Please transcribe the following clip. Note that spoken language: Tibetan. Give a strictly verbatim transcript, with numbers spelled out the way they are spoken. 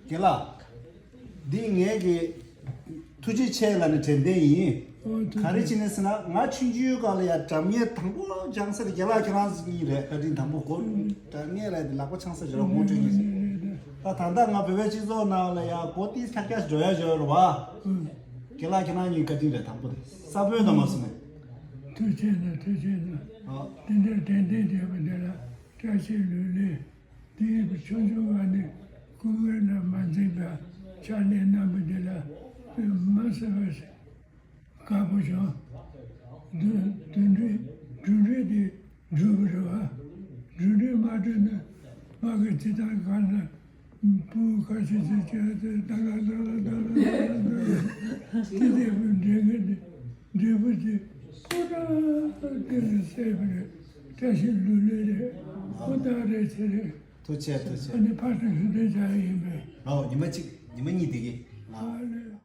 རྒན་ལགས། འདི་ངས་ཀྱི་ཐུགས་རྗེ་ཆེ་ལབ་ནས་དྲན་རྟེན་ཡིན། ཨོ་ཐུགས་རྗེ་ག་རེ་བྱས་ནས་ཟེར་ན། ང་ཆུང་ཆུང་སྒང་ལ་ཡ་སྒྲ་སྙན་དང་པོ་སྦྱངས་ས་དེ་རྒན་ལགས་ཁྱེད་རང་གཉིས་རེད། བཀའ་དྲིན་དང་པོ་གོ། སྒྲ་སྙན་རེད་དེ་ལག་པ་འཆང་ས་བྱོས་རོགས་ངོ་སྤྲོད་གཉིས་ཟེར། ད་ད་ལྟ་ང་བོད་པའི་སྤྱི་ཚོགས་ནང་ལ་ཡ་གོ་ཏིས་ཐག་རྒྱ་འགྲོ་ཡ་བྱོས་རོགས་བ། རྒན་ལགས་ཁྱེད་རང་གཉིས་བཀའ་དྲིན་རེད། དང་པོ་དེ་ས་བོན་དང་མ་སོང་ནས། ཐུགས་རྗེ་གནང་། ཐུགས་རྗེ་གནང་། ཨ། དེ་འདྲ་དྲན་རྟེན་བྱས་པ་དེ་ལ་བཀྲ་ཤིས་ལོས་ལེགས། དེ་ཡིན་པ་ཆུང་ཆུང་བ་ནས་སྐུ་ངལ་ལ་མ་འཛེམས་པར་ཕྱག་ལས་གནང་བ་འདི་ལ་མ་སེར་བ་ཞིག་དགའ་པོ་བྱུང་། དུ་དུ་འགྲིག་གྲུབ་འབྲས་དེ་འགྲུབ་པ་རེད་བ། གྲུབ་འབྲས་མ་གྲུབ་ན་མ་གི་ཇི་ལྟར་གང་ན་བུ་ཁ་ཤས་ཤིག་བྱས་ཏེ་ད་ལ་ད་ལ་ད་ལ་ད་ལ་ད་ལ་དེ་དེ་བུ་འདྲེ་ངན་དེ་འབྲས་བུ་དེ་ཁོ་ན་དེ་ལ་སྲེད་པ་རེད། བཀྲ་ཤིས་ལོས་ལེགས་རེད། ཁོ་ཐག་རེད་ཚེ་རེད། ཐུགས་རྗེ་ཆེ། ཐུགས་རྗེ་ཆེ། ཨ་ནི་ཕར་ཚུར་ཞུ་དོན་བྱ་ཡིན་པས། ཨོ་ཉི་མ་གཅིག་ཉི་མ་གཉིས་བསྡད་ཀྱི། ཨ་ལེ།